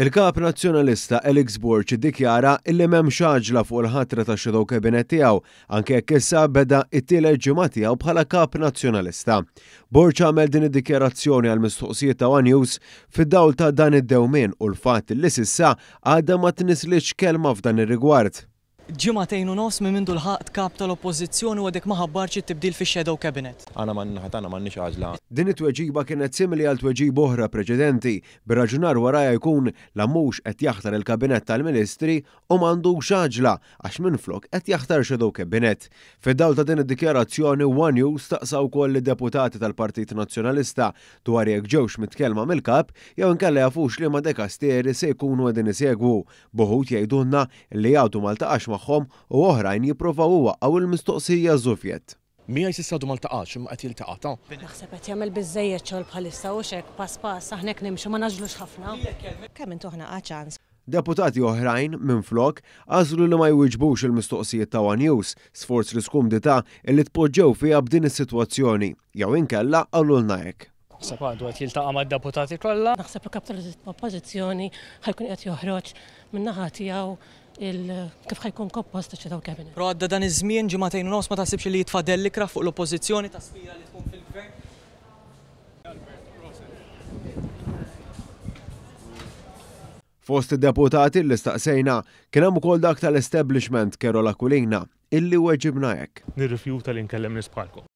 Il-Kap Nazzjonalista Alex Borg iddikjara illi m'hemmx għaġla fuq il-ħatra tax-Shadow Cabinet tiegħu anke jekk issa beda t-tielet ġimgħa tiegħu bħala Kap Nazzjonalista. Borg għamel din id-dikjarazzjoni għal mistoqsijiet ta' one News fid-dawl ta' dan id-dewmien u l-fatt li s'issa għadha ma tnisslitx kelma f'dan ir-rigward. Ġimagħtejn u nofs minn mindu lħaqt Kap tal-Oppożizzjoni u għadek ma ħabbartx it-tibdil fix-Shadow Cabinet. Aħna man-naħa tagħna m'għandniex għaġla. Din it-tweġiba kienet simili għal tweġiba oħra preċedenti, bir-raġunar warajha jkun la mhux qed jaħtar il-Kabinett tal-Ministri u m'għandux għaġla għax minflok qed jaħtar Shadow Cabinet. Fid-dawl ta' din id-dikjarazzjoni, one News staqsa wkoll lid-deputati tal-Partit Nazzjonalista dwar jekk ġewx mitkellma mill-Kap jew inkella jafux liema dekasteri se jkunu qegħdin isegwu B'uħud jgħidulna li għadu ma ltaqax magħhom u oħrajn jipprovaw iwaqqgħu l-mistoqsija żufjett. Miegħi s'issa għadu ma ltaqax imma qed jiltaqa' ta. Naħseb qed jagħmel biżżejjed xogħol bħalissa hux hekk pass pass aħna hekk nimxu ma ngħaġġlux ħafna. Kemm intuh naqa' ċans. Deputati oħrajn, minflok, għażlu li ma jwieġbux il-mistoqsijiet ta' one News, sforz l-iskumdità li tpoġġew fiha b'din is-sitwazzjoni, jew inkella qalulna hekk. Naħseb għadu qed jiltaqa' mad-deputati kollha. Naħseb il-Kap tal-Oppożizzjoni ħa jkun qiegħed joħroġ min-naħa tiegħu kif ħa jkun kompost iċ-Shadow Cabinet. Però għadda dan iż-żmien, ġimagħtejn u nofs, ma taħsibx li jitfa' dell ikrah fuq l-Oppożizzjoni taspira li tkun fil-Gvern? Fost id-deputati li staqsejna kien hemm ukoll dak tal-establishment Karol Aquilina illi weġibna hekk. Nirrifjuta li nkellem nies bħalkom.